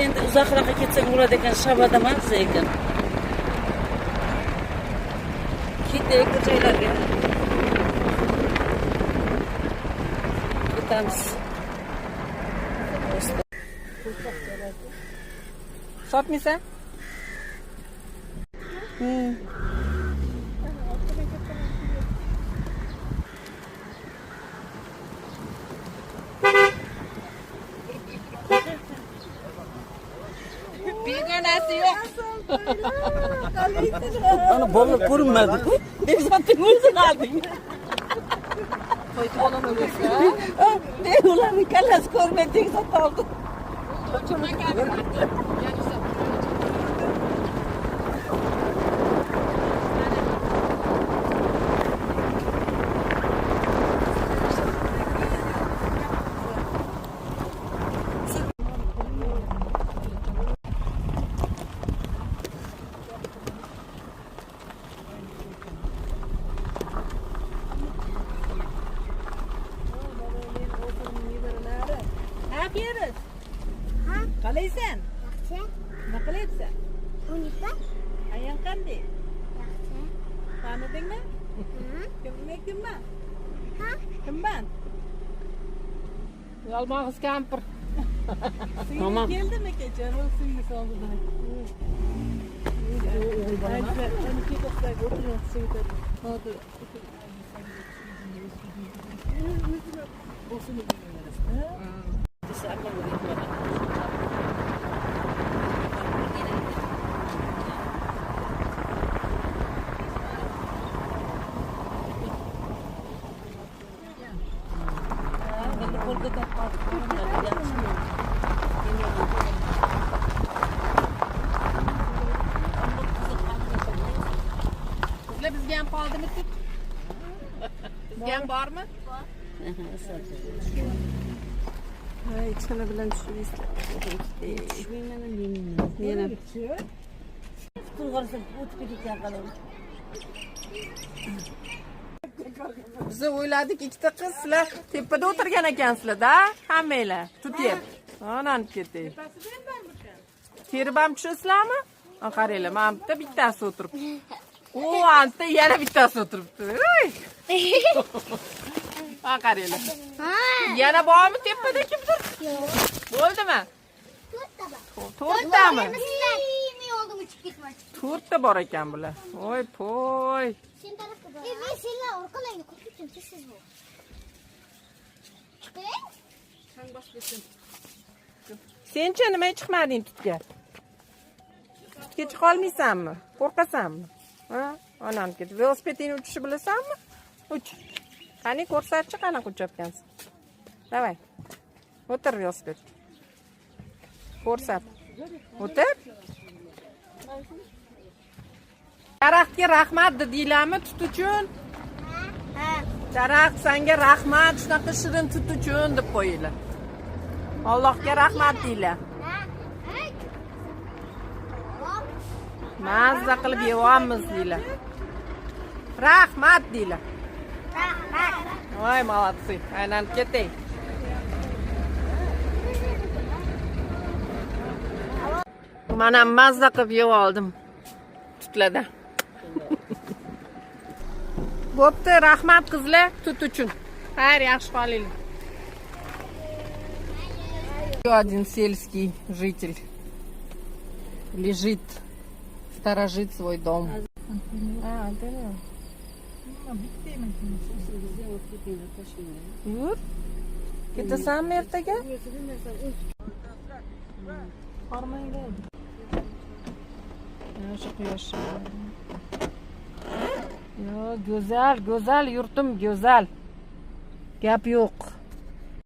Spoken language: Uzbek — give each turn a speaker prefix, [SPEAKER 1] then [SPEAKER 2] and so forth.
[SPEAKER 1] Endi uzoqroqqa ketsak bo'ladi ekan, shabada emas ekan. Ketaylik bir joylarga. Ketamiz.
[SPEAKER 2] Sotmaysan? Begonasi yo'q.
[SPEAKER 1] Ana bolalar ko'rinmadi-ku. Bekzodning o'zini olding. Men ularning kallasi ko'rmay Bekzod oldi.
[SPEAKER 2] Ne yapıyoruz?
[SPEAKER 3] Ha?
[SPEAKER 2] Qalaysan?
[SPEAKER 3] Yaxshi.
[SPEAKER 2] Nima qilyapsan?
[SPEAKER 3] O'ynaysan?
[SPEAKER 2] Ayang qanday?
[SPEAKER 3] Yaxshi.
[SPEAKER 2] Tanidingmi?
[SPEAKER 3] Hı?
[SPEAKER 2] Kimni kimman?
[SPEAKER 3] Ha?
[SPEAKER 2] Kimman?
[SPEAKER 4] Yalmog'iz kampir.
[SPEAKER 2] Singlim keldimi kecha? Singlisi oldida. O'g'il bola. Sizlar bizga ham qoldimi tut? Bizga ham bormi?
[SPEAKER 5] Ha, ikkisini bilan tushib Men ham.
[SPEAKER 1] Tutun qarasam o'tib ketayotgan qalam.
[SPEAKER 2] Biz o'yladik ikkita qiz sizlar tepada o'tirgan ekansizlar-da, hammanglar. Tut yeb. Onani ketay. Terib ham tushasizlarmi? Ha, qaranglar, mana bitta bittasi o'tiribdi. U anta yana bittasi o'tiribdi. Uy! Ha, qaranglar.
[SPEAKER 3] Ha.
[SPEAKER 2] Yana bormi tepada kimdir?
[SPEAKER 3] Yo'q.
[SPEAKER 2] Bo'ldimi?
[SPEAKER 3] To'rtta bor.
[SPEAKER 2] To'rttami?
[SPEAKER 3] Men oldimga chiqib ketmoqchi.
[SPEAKER 2] To'rtta bor ekan bular. Voy poy.
[SPEAKER 3] Sen tarafga bor. Men senlar orqalangga qo'rqib ketdim, tez bu. Chiqing.
[SPEAKER 2] Senchi nimaga chiqmading tutga? Tutga chiqa olmaysanmi? Qo'rqasanmi? Ha? Onam ketdi. Velosipedingni uchishni bilasanmi? Uch. Qani ko'rsatchi qanaqa uchayotgansan. Давай. O'tir velosipedga. Ko'rsat. O'tir. Daraxtga rahmat dedinglarmi tut uchun?
[SPEAKER 3] Ha.
[SPEAKER 2] Daraxt senga rahmat, shunaqa shirin tut uchun deb qo'yinglar. Allohga rahmat deylar.
[SPEAKER 3] Ha. Ha.
[SPEAKER 2] Mazza qilib yeyapmiz deylar. Rahmat deylar.
[SPEAKER 3] Rahmat.
[SPEAKER 2] Voy, молодцы. Aylanib ketay. Mana mazza qilib yeb oldim. Tutlardan. Bo'pti, rahmat qizlar tut uchun. Xayr, yaxshi qolinglar. Еще один сельский житель лежит, сторожит свой дом. А, антенна. Yur. Ketasanmi ertaga? Hormangda. O'sha quyosh. Yo, go'zal, go'zal yurtim, go'zal. Gap yo'q.